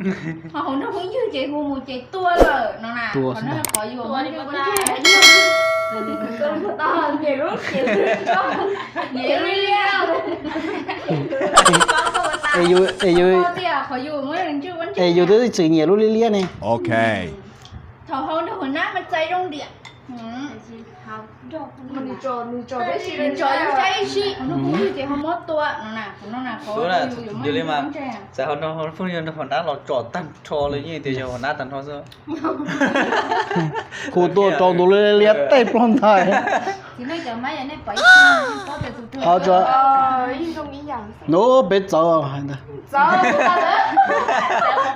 Ho hauv nroog phooj ywg ces hu mus ces tua lawm no na. Tua xwb na. Qhov yuav muab ntsuj ua ntsuj. Es yus, es yus, es yus twb txwm nyiam lub liab liab ne. Ok. Thaum hau nrog huas nab mas txais zoo diam. Nws tso zoo saib ib sij, nws kuj ces ho muab tua no na, no na, yus li mas txais hau nrog phooj ywg nrog huas nab los tsom tag nrho li yeej tias yog huas nab tag nrho xwb. Kuv tua rau tus liab liab tej plaub ntag. Ho tso. Nub peb txawv.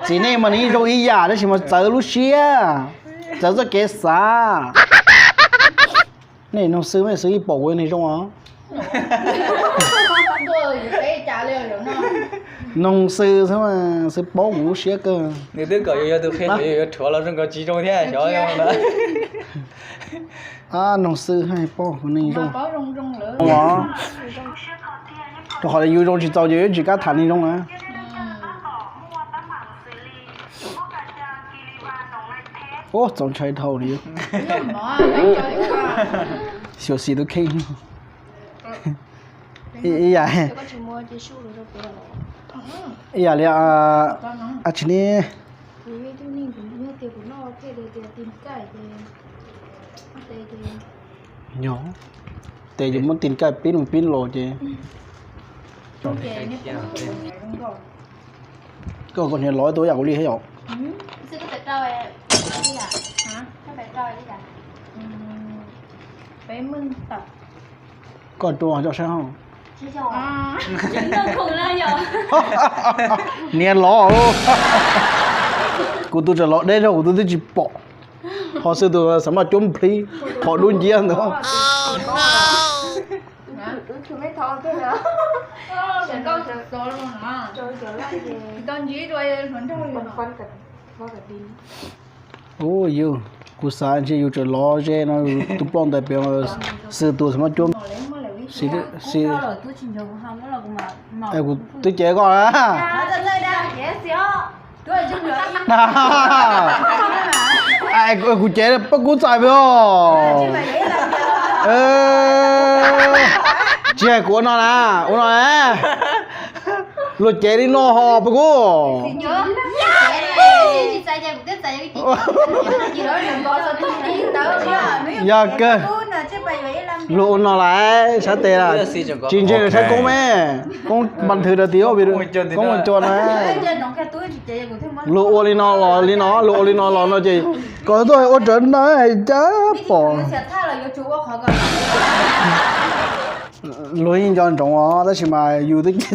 Txiv neej mas nws yeej zoo ib yam tab sis mas txawv lub siab, txawv txoj kev xav. Nej noog xwb mas xwb yeej pom kuv neeg zoo os. Noog xwb xwb mas xwb paub kuv lub siab kawg. Nws twb kom yus yog tus qhia kom yus yuav rhuav los zoo nkaus tsis zoo thiab xyov. Noog xwb haj paub kuv neeg zoo. Rau qhov yus zoo tsis txaus ces yuav tsis kam tham neeg zoo na. Ub, txaus ntshai dhau li. Xyuam xim tus kheej. Ib yam, ib yam li a tsis ne. Yog, tes ces muab tin kaj pib mus pib los ces. Koj, koj niag lov tus yam kuv li thiab yom. Koj rua coj saib ho. Niag lov, kuv tus tseem lov deb zog kuv tus twb tsis pom. Ho xwb tus xav maj cuab nplhib phom dub nciab ntawd. Ua yus, kuv xav ntshe yus tseem lov ze no, tus ploj ntawd pem xwb tus xav maj cuab. Kuv twb cev koj na. Kuv cev pab kub txais peb os. Tsis hais kuv ua no na, ua no na. Luag cev li no ho pab kub. Yog kawg. Luag ua no lawm, sab tes lawm. Tsis ntseeg saib koob me, koob npa thw rau tim koob mus cua na. Luag ua li no los li no, luag ua li no los no ces kom tuaj ua rawv na, hais cas pom. Luag yeej nco ntsoov os, tab sis mas yus twb cev